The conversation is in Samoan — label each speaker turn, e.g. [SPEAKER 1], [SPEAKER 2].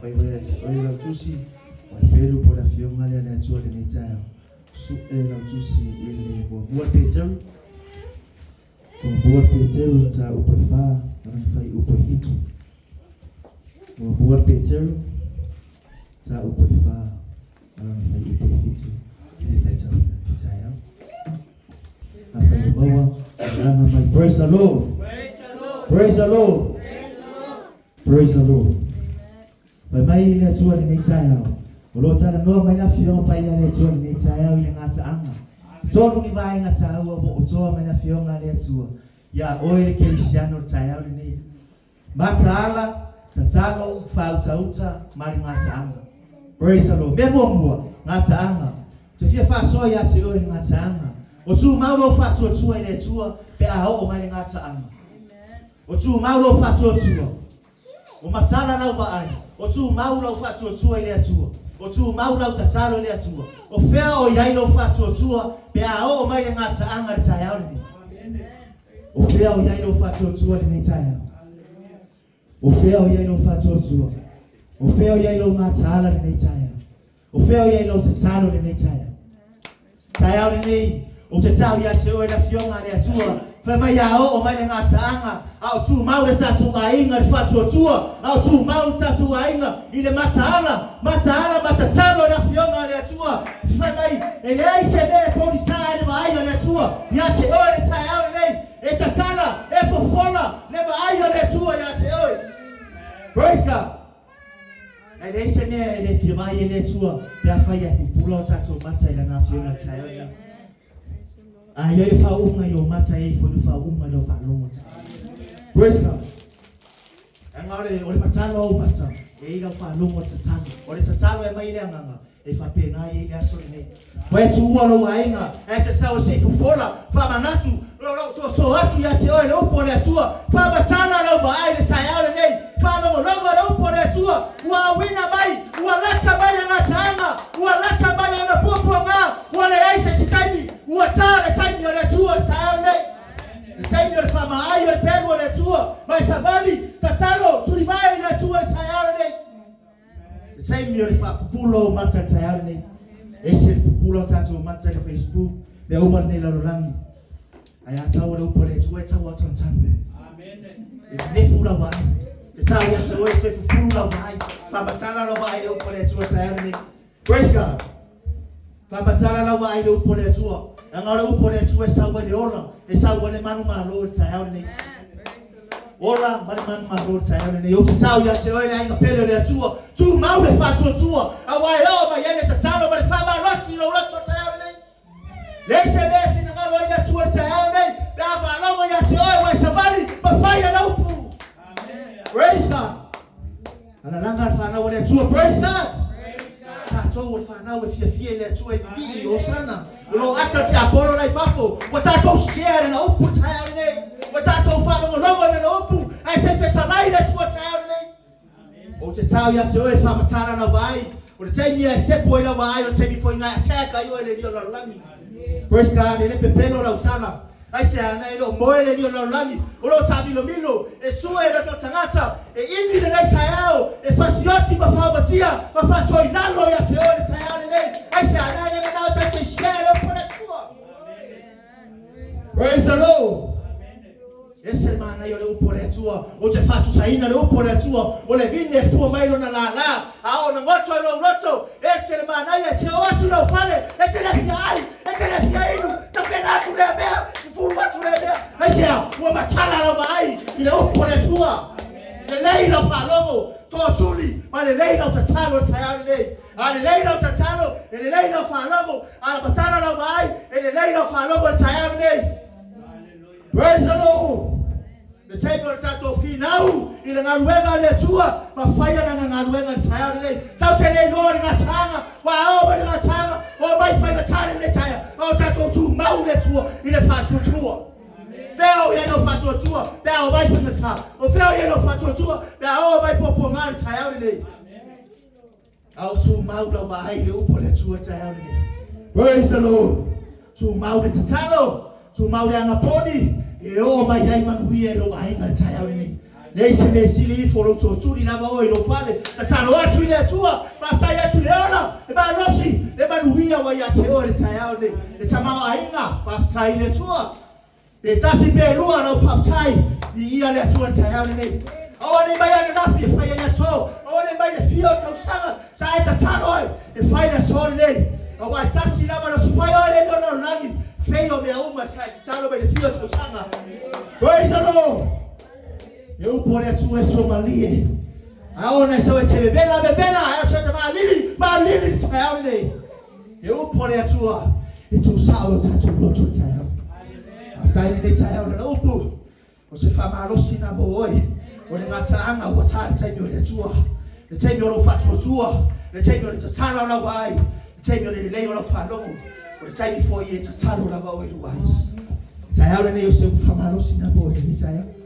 [SPEAKER 1] Afai ia te oe lau tusi, o le pelu po o le Afioga lea a le Atua i lenei taeao, sue lau tusi i le muamua Peteru, muamua Peteru mataupu e 4 ma lona fuaiupu e 7. Muamua Peteru mataupu e 4 ma lona fuaiupu e 7 e le faitauina i lenei taeao. Afai ua maua, alaga mai. Praise the Lord. Praise the Lord. Praise the Lord. Praise the Lord. Fai mai le Atua i lenei taeao. O lo o talanoa mai le Afioga Paia a le Atua i lenei taeao i le gataaga. Tonu ni vaega taua ua otoa mai le Afioga a le Atua iā oe le kerisiano i le taeao lenei. Mataala, tatalo, faautauta ma le gataaga. Praise the Lord. Mea muamua, gataaga. Ou te fia faasoa ia te oe i le gataaga. O tumau lou faatuatua i le Atua pe a oo mai le gataaga. O tumau lou faatuatua. O matala lau vaai. O tumau lau faatuatua i le Atua. O tumau lau tatalo i le Atua. O fea o i ai lou faatuatua pe a oo mai le gataaga i le taeao lenei? O fea o i ai lou faatuatua i lenei taeao? O fea o i ai lou faatuatua? O fea o i ai lou mataala i lenei taeao? O fea o i ai lou tatalo i lenei taeao? Taeao lenei, ou te tau ia te oe le Afioga a le Atua, fai mai a oo mai le gataaga, a o tumau le tatou aiga i le faatuatua, a o tumau le tatou aiga i le mataala, mataala ma tatalo i le Afioga a le Atua, fai mai, e leai se mea e pogisa ai le vaai a le Atua ia te oe le taeao lenei, e tatala, e fofola le vaai a le Atua ia te oe. Praise God. E leai se mea e le fia vaai ai le Atua pe afai ae pupula o tatou mata i Lana Afioga i le taeao lenei. A i ai le faauuga i ou mata, e i ai foi le faauuga i lau faalogo i le taeao lenei. Praise God. Leaga o le, o le matalo a ou mata, e i ai lau faalogo i le tatalo. O le tatalo e aumai e le Agaga, e faapena e i ai le aso lenei. Ua e tuua lou aiga, ae te sau e se i fofola, faamanatu, o lou soso atu ia te oe le upu a le Atua, faamatala lau vaai i le taeao lenei, faalogologo le upu a le Atua, ua auina mai, ua lata mai le gataaga, ua lata mai ona puapuaga, ua leai se isi taimi, ua ta le taimi o le Atua i le taeao lenei. Le taimi o le faamaai o le pelu o le Atua, ma e savali, tatalo, tulivae i le Atua i le taeao lenei. Le taimi o le faapupula o mata i le taeao lenei. Ese le pupula o tatou mata i le Facebook, mea uma lenei lalolagi. Ae a tau o le upu a le Atua e tau atontanu. E nefu lau vaai. Te tau ia te oe, toe pupulu lau vaai. Faamatala lau vaai i le upu a le Atua taeao lenei. Praise God. Faamatala lau vaai i le upu a le Atua. Leaga o le upu a le Atua e sau ai le ola, e sau ai le manumalo i le taeao lenei. Ola ma le manumalo i le taeao lenei. Ou te tau ia te oe le aiga pele o le Atua, tumau le faatuatua, aua e oo mai ai le tatalo ma le faamalosi i lou loto i le taeao lenei. Leai se mea e finagalo ai le Atua i le taeao lenei, pe a faalogo ia te oe ua e savali ma fai lana upu. Praise God. Alalaga le fanau a le Atua. Praise God. Tatou o le fanau e fiafia i le Atua e vivii, Hosana. O lo o ata le tiapolo la i fafo. Ua tatou share lana upu i le taeao lenei. Ua tatou faalogologo i lana upu, ae se i fetalai le Atua i le taeao lenei. Ou te tau ia te oe e faamatala lau vaai. O le taimi e sepu ai lau vaai, o le taimi foi na e attack ai oe e le alii o le lalolagi. Praise God, e le pepelo lau tala. Aisea, na e le o moe le alii o le lalolagi, o lo o taamilomilo, e sue e lona tagata, e imi lenei taeao, e fasioti ma faomatia ma faatoilalo ia te oe le taeao lenei. Aisea, na e le manao tatou te share le upu a le Atua. Praise the Lord. Ese le manaia o le upu a le Atua. Ou te faatusaina le upu a le Atua, o le vine e fua mai lona lālā, a o ona goto i lou loto. Ese le manaia, e te oo atu i lou fale, e te le fia ai, e te le fia inu, tapena atu lea mea, fufulu atu lea mea. Aisea? Ua matala lau vaai i le upu a le Atua. Lelei lau faalogo, tootuli, ma lelei lau tatalo i le taeao lenei. A lelei lau tatalo, e lelei lau faalogo, a matala lau vaai, e lelei lau faalogo i le taeao lenei. Praise the Lord! Le taimi o le tatou finau i le galuega a le Atua, ma faia lana galuega i le taeao lenei. Tatou te le iloa le gataaga, ua ao mai le gataaga, omai faigata lenei taeao, a o tatou tumau le Atua i le faatuatua. Fea o i ai lou faatuatua pe a omai faigata? O fea o i ai lou faatuatua pe a oo mai puapuaga i le taeao lenei? A o tumau lau vaai i le upu a le Atua i le taeao lenei. Praise the Lord! Tumau le tatalo, tumau le agaponi e oo mai ai manuia i lou aiga i le taeao lenei. Leai se mea e sili ifo o lou tootuli lava oe i lou fale, tatalo atu i le Atua, faafetai atu i le ola, le malosi, le manuia ua ia te oe i le taeao lenei. Le tamaoaiga, faafetai i le Atua. Pe tasi pe lua lau faafetai, viia le Atua i le taeao lenei. Aua ne i mai ananafi e fai ai aso, aua ne i mai le fia o tausaga sa e tatalo ai e fai le aso lenei. Aua e tasi lava le aso fai oe le lona lalolagi, feia o mea uma sa e tatalo mai le fia o tausaga. Praise the Lord! E upu a le Atua e somalie. A ona e sau e te vevela, vevela, ae sau e te maalili, maalili le taeao lenei. E upu a le Atua e tuusao i o tatou loto le taeao. Faafetai i lenei taeao lana upu. O se faamalosi na mo oe. O le gataaga ua ta le taimi o le Atua. Le taimi o lou faatuatua. Le taimi o le tatala o lau vaai. Le taimi o le lelei o lau faalogo. O le taimi foi e tatalo lava oe i lou ai. Taeao lenei o se upu faamalosi na mo oe lenei taeao.